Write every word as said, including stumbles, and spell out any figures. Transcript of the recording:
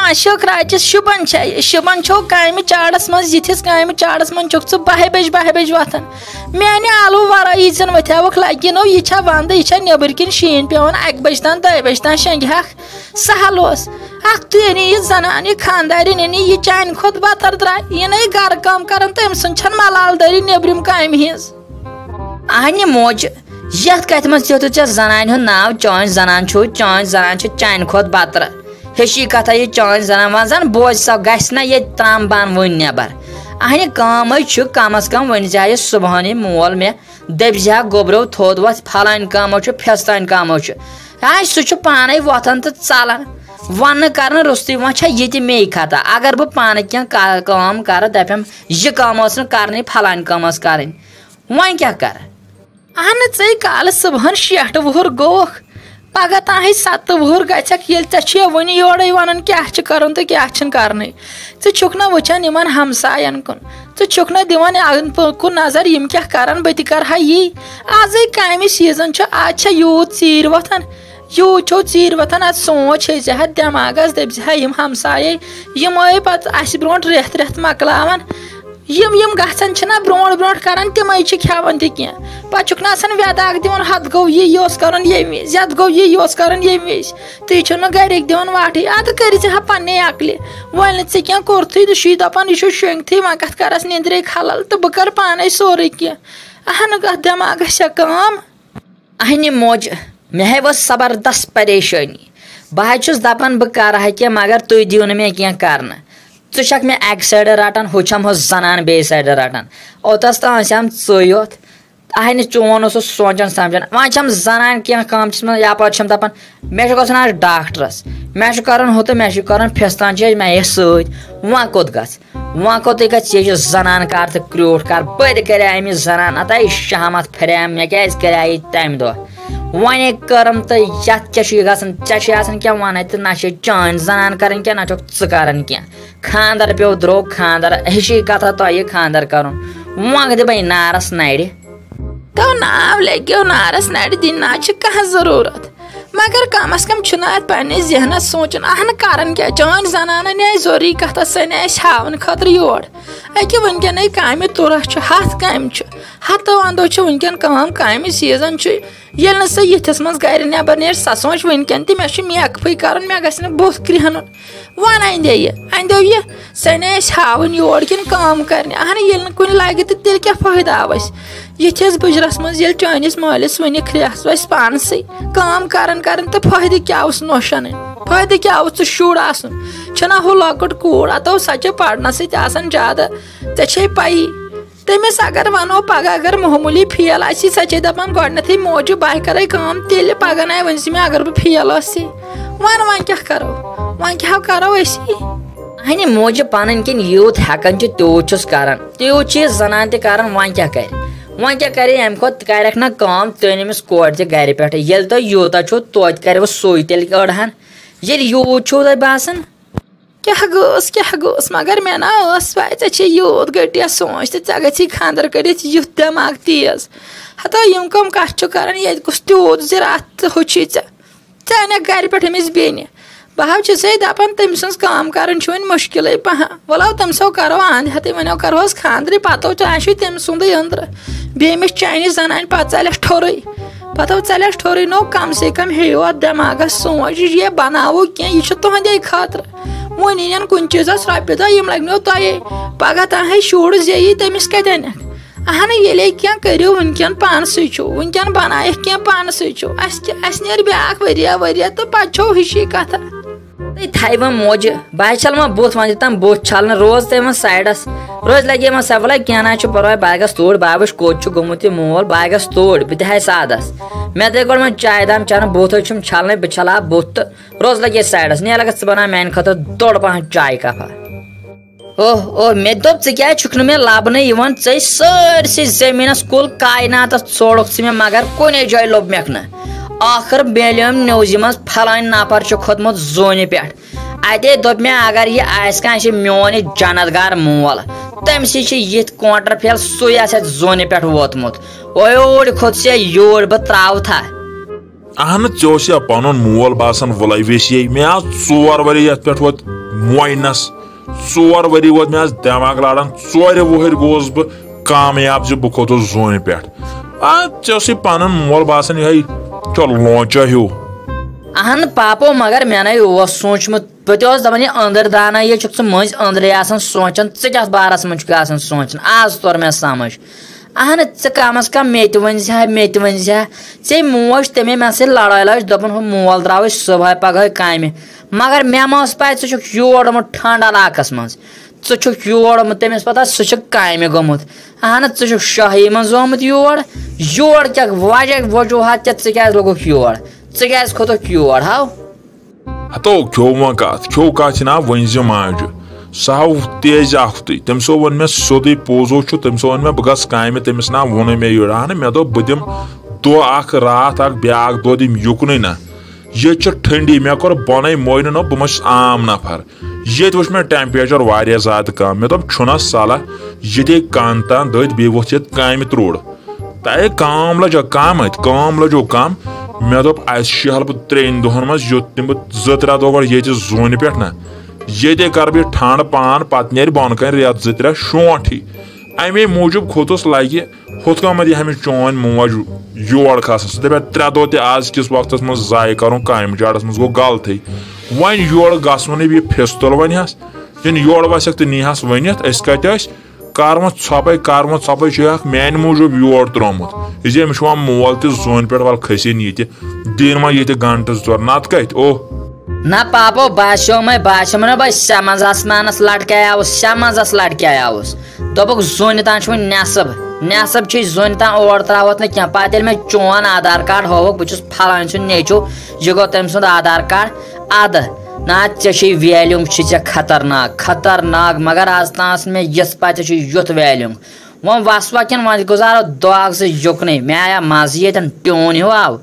اَشوک راجَس شُبَن چھےٚ، شُبَن چھو کامہِ چاڑَس منٛز، یِتھِس کامہِ چاڑَس منٛز چھُکھ ژٕ باہہِ بَجہِ، باہہِ بَجہِ وۄتھان۔ میٛانہِ آلوٕ وَرٲے یی زَن وۄتھیٛاوَکھ لَگہِ نو، یہِ چھا وَندٕ، یہِ چھا نیٚبٕرۍ کِنۍ شیٖن پٮ۪وان، اَکہِ بَجہِ تام، دۄیہِ بَجہِ تام شۄنٛگہِ ہاکھ۔ سہل اوس۔ اَکھ تُہۍ أنِو یہِ زَنان، یہِ خانٛدارِنۍ أنِو، یہِ چانہِ کھۄتہٕ بَتَر درٛاے، یہِ نَے گَرٕ کٲم کَران، تٔمۍ سٕنٛز چھَنہٕ ملال دٲری نیٚبرِم کامہِ ہِنٛز۔ اہنہِ موج، یتھ کتھِ منٛز تہِ ہیوٚتُتھ ژےٚ زنانہِ ہُنٛد ناو؟ چٲنۍ زنان چھُ، چٲنۍ زنان چھِ چانہِ کھۄتہٕ بترٕ۔ ہِشی کتھا یہِ چٲنۍ زنان، وۄنۍ زن بوزِ سا، گژھِ نہ ییٚتہِ ترٛام بان وٕنۍ نٮ۪بر۔ اہنہِ کٲمٕے چھُ، کم از کم ؤنۍ زِ ہا یہِ صبحٲنی مول مےٚ، دٔپۍ زِ ہا گوٚبرو تھوٚد وۄتھ، پھلٲنۍ کٲمو چھُ، پھِستٲنۍ کٲمو چھُ۔ آے سُہ چھُ پانے وۄتھان تہٕ ژلان۔ وننہٕ کرنہٕ روٚستُے وۄنۍ چھا یہِ تہِ مے خطا؟ اگر بہٕ پانہٕ کینٛہہ کا-، کٲم کرٕ، دپٮ۪م یہِ کٲم ٲس نہٕ کرنٕے، پھلٲنۍ کٲم ٲس کرٕنۍ۔ وۄنۍ کیٛاہ کرٕ؟ اہنہٕ، ژٕے کالہٕ صُبحن شیٹھ وُہُر گوٚوُکھ، پگاہ تام ہے ستہٕ وُہُر گژھکھ، ییٚلہِ ژےٚ چھُے وُنہِ یورے ونان کیٛاہ چھُ کرُن تہٕ کیٛاہ چھُنہٕ کرنُے۔ ژٕ چھُکھ نہ وٕچھان یِمن ہمساین کُن، ژٕ چھُکھ نہ دِوان یِمن کُن نظر، یِم کیٛاہ کرن، بہٕ تہِ کرٕ ہا یی۔ ازے کامہِ سیزن چھُ، آز چھےٚ یوٗت ژیٖرۍ وۄتھان، یوٗت چھو ژیٖرۍ وۄتھان، اتھ سونچ ہے زِ ہا دٮ۪ماغس، دٔپۍ زِ ہا یِم ہمسایے، یِم ٲے پتہٕ اسہِ برونٹھ رٮ۪تھ رٮ۪تھ مۄکلاوان۔ یِم، یِم گژھان چھِنہ برونٛٹھ برونٛٹھ کران، تِمے چھِ کھٮ۪وان تہِ کینٛہہ۔ پتہٕ چھُکھ نہ آسان وٮ۪داکھ دِوان، ہتھ گوٚو یہِ، یہِ اوس کرُن ییٚمہِ وِزِ، یتھ گوٚو یہِ، یہِ اوس کرُن ییٚمہِ وِزِ۔ تُہۍ چھِو نہٕ گرِکۍ دِوان واٹھٕے۔ ادٕ کٔرۍ زِ ہا پننے عقلہِ۔ وۄنۍ نہٕ ژےٚ کینٛہہ کوٚرتھٕے، تہٕ چھُے دپان، یہِ چھُ شۄنٛگتھٕے، وۄنۍ کتھ کرس نیٚندرے خلل، تہٕ بہٕ کرٕ پانے سورُے کینٛہہ۔ اہنُک اتھ دٮ۪ماغس چھےٚ کٲم۔ اہنہِ موج، مےٚ ہے ؤژھ زبردست پریشٲنی۔ بہٕ حظ چھُس دپان بہٕ کرٕ ہا کینٛہہ، مگر تُہۍ دِیِو نہٕ مےٚ کینٛہہ کرنہٕ۔ ژٕ چھکھ مےٚ اکہِ سایڈٕ رٹان، ہُہ چھم ہُہ زنان بیٚیہِ سایڈٕ رٹان۔ اوتس تام ٲسۍ ہم ژٕے یوت۔ اہنہِ چون اوسُس سونچان سمجھان، وۄنۍ چھم زنان کینٛہہ کٲم چھس منٛز یپٲرۍ چھم دپان مےٚ چھُ گژھُن آز ڈاکٹرس، مےٚ چھُ کرُن ہُہ تہٕ مےٚ چھُ کرُن پھِستان چھِ مےٚ یہِ سۭتۍ۔ وۄنۍ کوٚت گژھ؟ وۄنۍ کوٚتٕے گژھِ؟ یہِ چھِ زنان کار تہٕ کرٛیوٗٹھ کار۔ بٔرۍ کَرے أمِس زنان اَتھ، اے شہمت پھریم، مےٚ کیٛازِ کَرے یہِ تَمہِ دۄہ؟ وۄنۍ کٔرٕم تہٕ یَتھ کیٛاہ چھُ یہِ گژھان؟ ژےٚ چھُے آسان کینٛہہ وَنٕنۍ تہٕ نہ چھے چٲنۍ زنان کَرٕنۍ کینٛہہ، نہ چھُکھ ژٕ کَران کینٛہہ۔ خانٛدر پیوٚو درٛوگ، خانٛدر، ہِشی کَتھا تۄہہِ خانٛدر کَرُن۔ وۄنۍ دِمَے نارَس نَرِ۔ تو ناو لگیو نارس نڑِ دِنۍ، نہ چھِ کانٛہہ ضروٗرت۔ مگر کم از کم چھُنہٕ اتھ پننِس ذہنس سونٛچُن، اہنہٕ کرن کیٛاہ؟ چٲنۍ زنانن یہِ آسہِ ضروٗری کتھا، سۄ نہٕ اَسہِ ہاونہٕ خٲطرٕ یور۔ أکہِ وٕنکیٚنے کامہِ تُرہ چھُ، ہتھ کامہِ چھُ، ہتو اندو چھُ وٕنکیٚن کٲم، کامہِ سیزن چھُ۔ ییٚلہِ نہٕ سۄ یِتھِس منٛز گرِ نٮ۪بر نیرِ، سۄ سونٛچ وٕنکیٚن تہِ، مےٚ چھُ میکفٕے کرُن، مےٚ گژھِ نہٕ بُتھ کرٛیٚہنُن۔ وَن اَندے یہِ، اَندیو یہِ، سۄ نے اَسہِ ہاوٕنۍ یور کِنہٕ کٲم کَرنہِ۔ اَہنہٕ، ییٚلہِ نہٕ کُنہِ لَگہِ تہٕ تیٚلہِ کیٛاہ فٲیدٕ آو اَسہِ؟ یِتھِس بُجرَس منٛز ییٚلہِ چٲنِس مٲلِس وٕنہِ کھرٛٮ۪س وَسہِ پانسٕے کٲم کَران کَران، تہٕ فٲیدٕ کیٛاہ اوس نوشَنٕنۍ؟ فٲیدٕ کیٛاہ اوس ژٕ شُر آسُن؟ چھُنہ ہُہ لۄکُٹ کوٗر، اَتو سۄ چھِ پَرنَس سۭتۍ آسان زیادٕ، ژےٚ چھے پَیی۔ تٔمِس اگر وَنو پَگاہ اگر معموٗلی فیل آسی، سۄ چھے دَپان گۄڈٕنٮ۪تھٕے موجوٗب بہٕ کَرَے کٲم، تیٚلہِ پَگاہ نَے ؤنۍ زِ مےٚ اگر بہٕ فیل ٲسی۔ وَن وۄنۍ کیٛاہ کَرو؟ وۄنۍ کیٛاہ کَرو أسی؟ اَہنہِ موجوٗب پَنٕنۍ کِنۍ یوٗت ہٮ۪کان چھُ تیوٗت چھُس کَران، تیوٗت چھِ یہِ زَنان تہِ کَران، وۄنۍ کیٛاہ کَرِ؟ وۄنۍ کیٛاہ کَرِ؟ اَمہِ کھۄتہٕ کَرٮ۪کھ نہ کٲم، تُہۍ أنِو أمِس کورِ تہِ گَرِ پٮ۪ٹھٕ۔ ییٚلہِ تۄہہِ یوٗتاہ چھُو، توتہِ کَرِ وۄنۍ سُے تیٚلہِ أڑہَن۔ ییٚلہِ یوٗت چھُو تۄہہِ باسان۔ کیٛاہ گٔژھ، کیٛاہ گٔژھ، مگر مےٚ نا ٲس پَے ژےٚ چھے یوٗت گٔٹیا سونٛچ تہٕ ژےٚ گژھی خانٛدر کٔرِتھ یُتھ دٮ۪ماغ تیز۔ ہتو یِم کٕم کَتھ چھُ کران، ییٚتہِ گوٚژھ تیوٗت زِراعت تہٕ ہُہ چھُے ژےٚ۔ ژےٚ اَنکھ گرِ پٮ۪ٹھ أمِس بیٚنہِ۔ بہٕ حظ چھُسے دَپان تٔمۍ سٕنٛز کٲم کَرٕنۍ چھُ وۄنۍ مُشکِلٕے پَہَم۔ وَلہٕ تٔمۍ سو کَرو اَنٛد ہٮ۪تھٕے، وۄنۍ کَرہوس خانٛدرٕے، پَتہٕ ژٕ آسہِ تٔمۍ سُنٛدٕے أنٛدرٕ۔ بیٚیہِ أمِس چاینیٖز زَنانہِ پَتہٕ ژَلٮ۪س ٹھوٚرُے۔ پَتہٕ ژَلٮ۪س ٹھوٚرُے نو، کَم سے کَم ہیٚیِو اَتھ دٮ۪ماغَس سونٛچ، یہِ بَناوو کینٛہہ، یہِ چھُ تُہٕنٛدے خٲطرٕ۔ وۄنۍ یِن کُنہِ چیٖزَس رۄپیہِ دَہ، یِم لَگنو تۄہے۔ پَگاہ تام ہے شُر زیٚیی، تٔمِس کَتہِ اَنَکھ؟ اہنہٕ، ییٚلے کینٛہہ کٔرِو وٕنکٮ۪ن پانسٕے چھُو، وٕنکٮ۪ن بنایکھ کینٛہہ پانسٕے چھُو۔ اَسہِ کہِ-، اَسہِ نیرِ بیٛاکھ ؤریا ؤریا تہٕ پتہٕ چھو ہِشی کتھا۔ تُہۍ تھایہِ وۄنۍ موجہِ، بہٕ حظ چھلہٕ وۄنۍ بُتھ، وۄنۍ دِتم بُتھ چھلنہٕ، روز تُہۍ وۄنۍ سایڈس، روز لگے وۄنۍ سۄ، وَلے کینٛہہ نہ حظ چھُ پرواے، بہٕ حظ گژھٕ توٗرۍ، بہٕ حظ وٕچھٕ کوٚت چھُ گوٚمُت یہِ مول، بہٕ حظ گژھٕ توٗرۍ، بہٕ تہِ ہاے سادس۔ مےٚ دے گۄڈٕ وۄنۍ چاے دام چٮ۪نہٕ، بُتھ حظ چھُم چھلنَے، بہٕ چھلہٕ ہا بُتھ تہٕ روز لگے سایڈس، نیر لگس ژٕ بناو میانہِ خٲطرٕ دوٚڑ پہن چاے کپا۔ اوہ اوہ، مےٚ دوٚپ، ژٕ کیٛازِ چھُکھ نہٕ مےٚ لبنہٕ یِوان؟ ژےٚ سٲرسٕے زٔمیٖنس کُل کایناتس ژھوڑُکھ ژٕ مےٚ، مگر کُنے جایہِ لوٚب مےٚ نہٕ۔ ٲخٕر میلیوم نِوزِ منٛز، فلٲنۍ نفر چھُ کھوٚتمُت زوٗنہِ پٮ۪ٹھ۔ اتے دوٚپ مےٚ، اگر یہِ آسہِ کانٛہہ، یہِ چھُ میون یہِ جنت گار مول، تٔمۍ سٕے چھِ یِتھۍ کونٹر پھیل، سُے آسہِ اتھ زوٗنہِ پٮ۪ٹھ ووتمُت۔ اوے اوٗرۍ کھوٚت سے یوٗرۍ، بہٕ تراوتھا۔ اہنہٕ، ژےٚ اوس یا پنُن مول باسان وُلے ویسے۔ مےٚ آو ژور ؤری یتھ پٮ۪ٹھ وۄنۍ وۄنۍ نس ژور ؤری ووت مےٚ آز دٮ۪ماغ لاران، ژورِ وُہٕرۍ گوس بہٕ کامیاب زِ بہٕ کھوٚتُس زوٗنہِ پٮ۪ٹھ۔ آ، ژےٚ اوسُے پنُن مول باسان یِہوٚے ژےٚ لونٛچہ ہیوٗ۔ اہن پاپو، مگر مےٚ نے اوس سوٗنٛچمُت، بہٕ تہِ اوس دپان، یہِ أنٛدٕر دانا یہِ چھُکھ ژٕ مٔنٛزۍ أنٛدرٕے آسان سونٛچان، ژٕ کتھ بارس منٛز چھُکھ آسان سونٛچان؟ آز توٚر مےٚ سمجھ۔ اہن ژٕ کم از کم مےٚ تہِ ؤنۍ زِ ہا، مےٚ تہِ ؤنۍ زِ ہا۔ ژےٚ موج تٔمۍ مےٚ سۭتۍ لڑٲے لٲج، دوٚپُن، ہُہ مول درٛاوٕے صبحٲے پگہٲے کامہِ۔ مگر مےٚ ما ٲس پَے ژٕ چھُکھ یور آمُت ٹھنٛڈ علاقَس منٛز۔ ژٕ چھُکھ یور آمُت، تٔمِس پَتہ سُہ چھُ کامہِ گوٚمُت۔ اہن ژٕ چھُکھ شٲہی منٛز آمُت یور۔ یور کیٛاہ وجہ وجوٗہات کیٛاہ، ژٕ کیٛازِ لوٚگُکھ یور؟ ژٕ کیٛازِ کھوٚتُکھ یور؟ ہاو۔ ہتو کھیو وۄنۍ کتھ، کھیو کتھ چھِ نا ؤنۍ زِ ماجہِ۔ سُہ ہاو تیزِ اکھتُے۔ تٔمۍ سو ووٚن مےٚ سیوٚدُے، پوٚز اوس چھُ، تٔمۍ سو ووٚن مےٚ بہٕ گژھٕ کامہِ، تٔمِس نا ووٚنُے مےٚ یورٕ۔ اہن مےٚ دوٚپ بہٕ دِمہٕ دۄہ اکھ راتھ اکھ بیاکھ دۄہ دِمہٕ یُکنُے نہ۔ ییٚتہِ چھِ ٹھنڈی، مےٚ کوٚر بۄنے موینہٕ نوٚو، بہٕ ما چھُس عام نفر۔ ییٚتہِ وٕچھ مےٚ ٹیمپریچر واریاہ زیادٕ کم، مےٚ دوٚپ چھُنہ صلاح ییٚتے کن تام دٔدۍ بیٚیہِ ووٚتھ ییٚتہِ کامہِ ترٛوٚڑ۔ تہٕ کٲم لٔجو کم اتہِ، کٲم لٔجو کم۔ مےٚ دوٚپ اسہِ شیہل بہٕ ترٛٮ۪ن دۄہن منٛز، یوٚت نہٕ بہٕ زٕ ترٛےٚ دۄہ گۄڈٕ ییٚتہِ زوٗنہِ پٮ۪ٹھ نہ، ییٚتے کرٕ بہٕ یہِ ٹھنڈ پان، پتہٕ نیرِ بۄنہٕ کنہِ رٮ۪تھ زٕ ترٛےٚ شونٛٹھ ہی۔ امے موٗجوٗب کھوٚتُس لگہِ ہُتھ کٔنۍ یہِ ہمِس چون موج یور کھسان، سُہ دپہِ ترٛےٚ دۄہ تہِ از کِس وقتس منٛز ضایع کرُن کامہِ جاڑس منٛز گوٚو غلطٕے۔ وۄنۍ یورٕ گژھوُن یہِ پھِستُل ونہِ ہس، یِنہٕ یورٕ وسٮ۪کھ تہٕ نیٖہس ؤنِتھ أسۍ کتہِ ٲسۍ۔ کر وۄنۍ ژھۄپے، کر وۄنۍ ژھۄپے، چھُ اکھ میانہِ موٗجوٗب یور ترٛوومُت۔ یہِ زِ أمِس چھُ وۄنۍ مول تہِ زوٗنہِ پٮ۪ٹھ، ول کھٔسِن یہِ تہِ، دِن وۄنۍ یہِ تہِ گنٹہٕ زٕ ژور، نتہٕ کتہِ؟ اوہ۔ نہ پاپو، باسیو مےٚ، باسیو مےٚ نہ بہٕ شےٚ منٛز آسمانس لٹکیاوُس، شےٚ منٛز لٹکیاوُس۔ دوٚپُکھ زوٗنہِ تام چھُ وۄنۍ نٮ۪صٕب، نٮ۪صٕب چھُے زوٗنہِ تام اور ترٛاوتھ نہٕ کینٛہہ۔ پتہٕ ییٚلہِ مےٚ چون آدھار کارڈ ہووُکھ، بہٕ چھُس فلٲنۍ سُنٛد نیٚچو، یہِ گوٚو تٔمۍ سُنٛد آدھار کارڈ۔ ادٕ نہ، ژےٚ چھے ویلیوم چھُے ژےٚ خطرناک، خطرناک، مگر از تام ٲس مےٚ یِژھ پتہ چھُے یُتھ ویلیوم۔ وۄنۍ وسوا کِنہٕ وۄنۍ گُزارو دۄہ اکھ زٕ یُکنُے؟ مےٚ آیا مزٕ ییٚتٮ۪ن، ٹیوٗن ہیوٗ آو۔